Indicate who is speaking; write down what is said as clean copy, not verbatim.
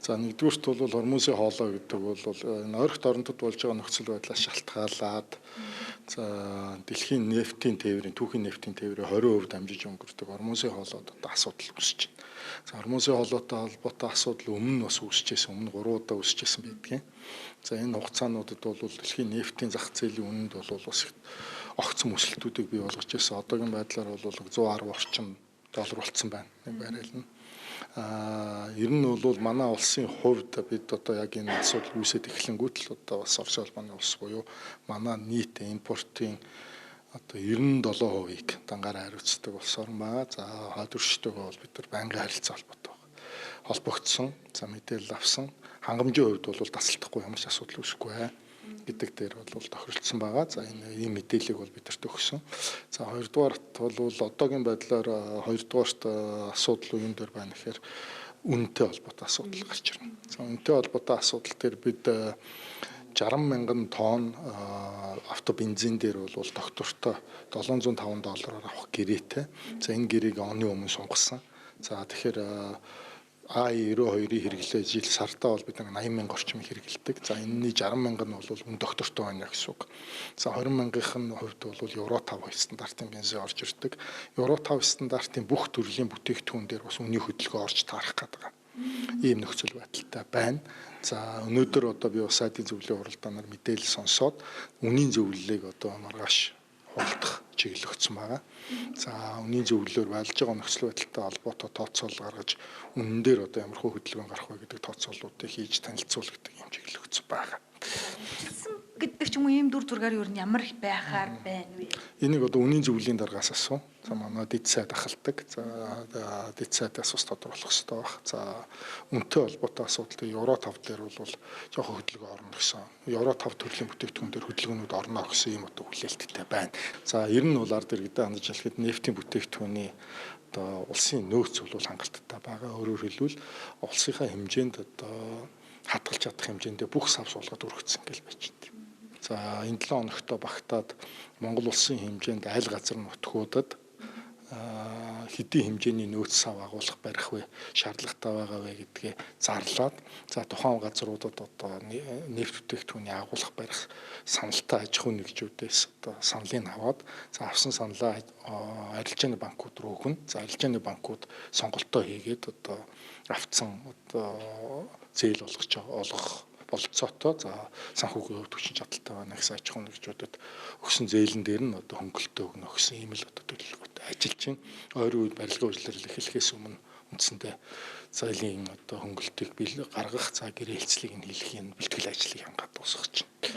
Speaker 1: За нэгдүгüрт бол Хормузын хоолой гэдэг бол энэ ойрхот оронтод болж байгаа нөхцөл байдлаас шалтгаалаад за дэлхийн нефтийн тээврийн түүхийн нефтийн тээврийн 20% дамжиж өнгөрдөг Хормузын хоолойд одоо асуудал үүсэж байна. За Хормузын хоолойтой холбоотой асуудал өмнө нь бас үүсэжсэн, өмнө 3 удаа үүсэжсэн байдгийн. За энэ хугацаануудад бол дэлхийн нефтийн зах зээлийн үнэнд бол бас огцом өсөлтүүдийг бий болгож байсан. Одоогийн байдлаар бол 110 орчим доллар болцсон байна. Нэг баррел нь. Ер нь бол манай улсын хувьд бид одоо яг энэ асуудал үүсээд эхлэнгүүт л одоо бас Оросын холбооны улс буюу манай нийт импортын одоо 97%-ийг дангаараа хариуцдаг улс орн байгаа. За хойд өршөлтөөгөө бол бид нар байнгын харилцаа холбоотой байгаа. Холбогдсон, за мэдээлэл авсан. Хангамжийн хувьд бол тасалдахгүй ямар ч асуудал үүсэхгүй гэдэг дээр бол тохиролцсон байгаа. За энэ ийм мэдээллийг бол бидэрт өгсөн. За хоёрдугаарт бол одоогийн байдлаар хоёрдугаарт асуудал юун дээр байна гэхээр үнэтэй холбоотой асуудал гарч ирнэ. За үнэтэй холбоотой асуудал дээр бид 60 мянган тонн автобензин дээр бол доктортой 705 доллараар авах гэрээтэй. За энэ гэрээг оны өмнө сунгасан. За тэгэхээр А92-ийн хэрэглээ жил сартаа бол бид 80 мянга орчим хэрэглэдэг. За энэний 60 мянга нь бол үн доктортой байна гэсэн үг. За 20 мянгийнх нь хувьд бол Евро 5 стандартын бензин орж ирдэг. Евро 5 стандартын бүх төрлийн бүтээгдэхүүн дээр бас үнийн хөдөлгөөн орж таарах гэдэг ийм нөхцөл байдалтай байна. За өнөөдөр одоо би бас сайдын зөвлөлийн хуралдаанаар мэдээлэл сонсоод үнийн зөвлөлийг одоо маргааш хуралдах чиглэл өгсөн байгаа. За үнийн зөвлөлөөр байлж байгаа нөхцөл байдалтай холбоотой тооцоол гаргаж үнэн дээр одоо ямар хөө хөдөлгөөн гарах вэ гэдэг тооцоолуудыг хийж танилцуулах гэдэг юм чиглэл өгсөн байгаа.
Speaker 2: Гэдэг ч юм уу ийм дүр зургаар юу ямар их байхаар байна вэ?
Speaker 1: Энийг одоо үнийн зөвлөлийн даргаас асуу. За манай дэд сайд ахалдаг. За дэд сайдаас бас тодорхойлох хэрэгтэй байх. За үнэтэй холбоотой асуудал дээр Евро 5 дээр бол жоохон хөдөлгөөн орно гэсэн. Евро 5 төрлийн бүтээгдэхүүн дээр хөдөлгөөнүүд орно гэсэн ийм одоо хүлээлттэй байна. За ер нь бол ард иргэдээ хандаж хэлэхэд нефтийн бүтээгдэхүүний одоо улсын нөөц бол хангалттай байгаа. Өөрөөр хэлбэл улсынхаа хэмжээнд одоо хадгалж чадах хэмжээндээ бүх сав суулгаад өргөцсөн гэл байж байна. За энэ 7 хоногт багтаад Монгол улсын хэмжээнд аль газар нутгуудад хэдийн хэмжээний нөөц сав агуулах барих вэ, шаардлагатай байгаа вэ гэдгээ зарлаад за тухайн газруудад одоо нефть бүтээгдэхүүний агуулах барих саналтай аж ахуйн нэгжүүдээс одоо саналыг аваад за авсан саналаа арилжааны банкуд руу өгнө. За арилжааны банкуд сонголтоо хийгээд одоо авцсан одоо зээл олгож олгох болцоотой за санхүүгийн хувьд хүчин чадалтай байна гэсэн аж ахуйн нэгжүүдэд өгсөн зээлэн дээр нь одоо хөнгөлтөө өгнө гэсэн ийм л одоо төлөвлөгөөтэй ажиллаж байна. Ойрын үед барилгын үйлчлэл эхлэхээс өмнө үндсэндээ зээлийн одоо хөнгөлтийг гаргах за гэрээ хэлцлийг нь хийх юм бэлтгэл ажлыг хянгаад дуусгах чинь.